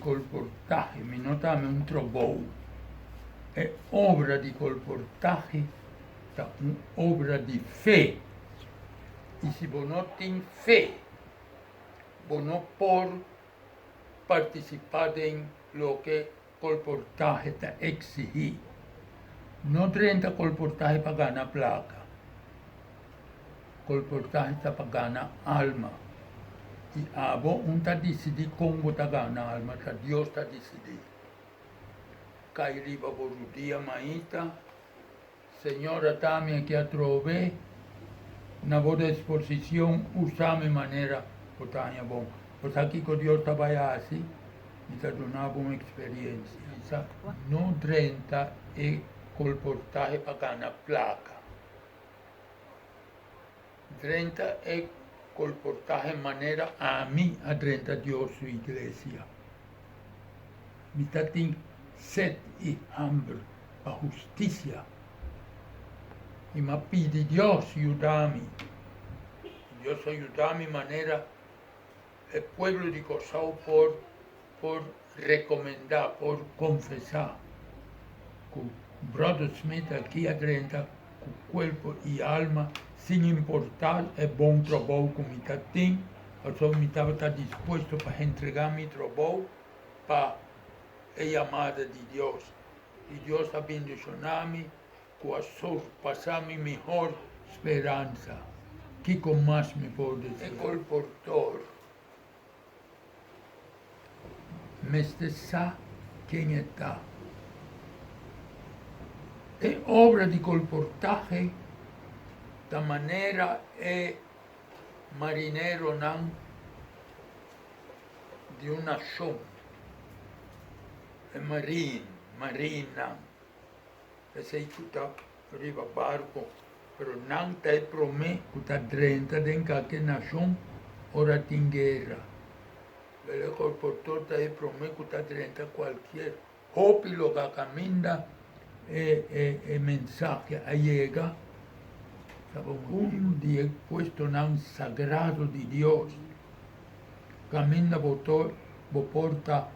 kolportahe, mi no ta hami un trobou. E obra di kolportahe ta un obra di fe. I si bo no tin fe, bo no por partisipá den loke kolportahe ta eksihí. No drenta kolportahe pa gana plaka. Kolportahe ta pa gana alma. I abo un ta disidí kon bo ta gana alma, ta Dios ta disidí. Kai riba bo rudia maita. Señor a ta mi aki atrobe na bo disposicion, usa mi manera bo ta haña bon. Bo sa kico Dios ta bay haci? Mi ta duna bo un experiencia. Bisa, No drenta e colportahe pa gana placa. Drenta e colportahe manera ami a drenta Dios su iglesia. Mi ta tin sed i hamber pa hustisia, i m'a pidi Dios yuda mi. I Dios a yuda mi manera e pueblo di Kòrsou por por rekomendá, por konfesá ku Brother Smith aki a drenta ku kuerpo i alma sin importá e bon trabou ku mi ta tin, pasobra mi tabata dispuesto pa entregá mi trabou pa e yamada di Dios. I Dios a bendishoná mi ku a surpasá mi mihor speransa. Kiko mas mi por deseá? E kolportor mester sa ken e ta. E obra di kolportahe ta manera e marineronan di un nashon, e marine, marinenan, esei ku ta riba barko, pero nan ta e promé ku ta drenta den kake nashon ora tin guera. Pero e kolportor ta e promé ku ta drenta kualkier hopi loga kaminda e mensahe a yega. Ta un di e puestonan sagrado di Dios. Kaminda bo bo por ta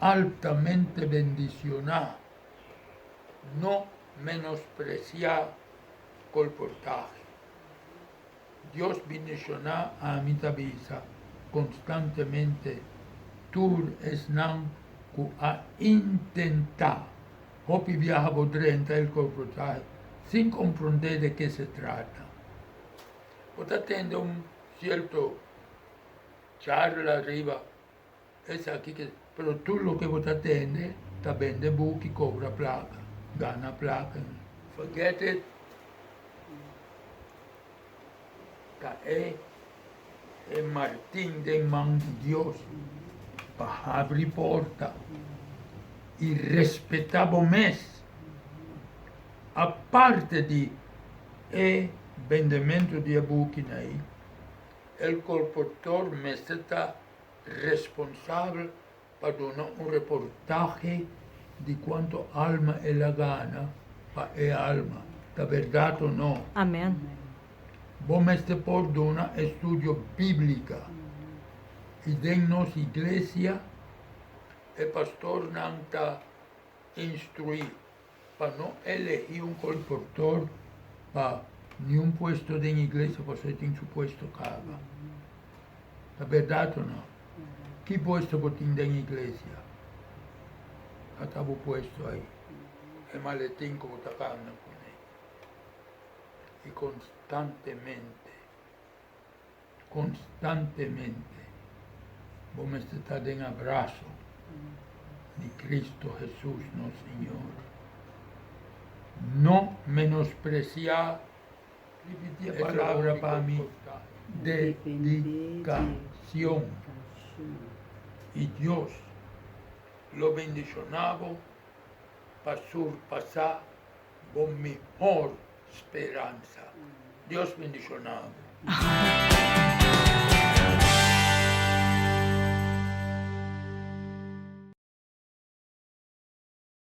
altamente bendicioná. No menospreciá colportahe. Dios bendicioná ami ta bisa constantemente tur esnan cu a intentá hopi biaha bo drenta el colportahe sin comprendé de ke se trata. Bo ta tende un cierto charla riba esaki ke pero tur loke bo ta tende ta bende buki cobra placa gana placa forget it ta e e martin den man di Dios pa habri porta y respeta bo mes aparte di e bendemento di e bukinan ei. El kolportor mester ta responsabel pa duna un reportahe di kuantu alma el a gana pa e alma. Ta bèrdat o no? Amen. Bo mester por duna estudio bíblika. I den nos iglesia e pastornan ta instruí pa no elegí un kolportor pa niun puesto den iglesia pasobra e tin su puesto kaba. Ta bèrdat o no? Ki puesto bo tin den iglesia? Ata bo puesto ai, e maletin ku bo ta kana kuné. I konstantemente, konstantemente bo mester ta den abraso di Cristo Hesus nos Señor. No menospreciá e palabra pa mi dedicacion i Dios lo bendiciona bo pa surpasá bo mihor speransa. Dios bendiciona bo.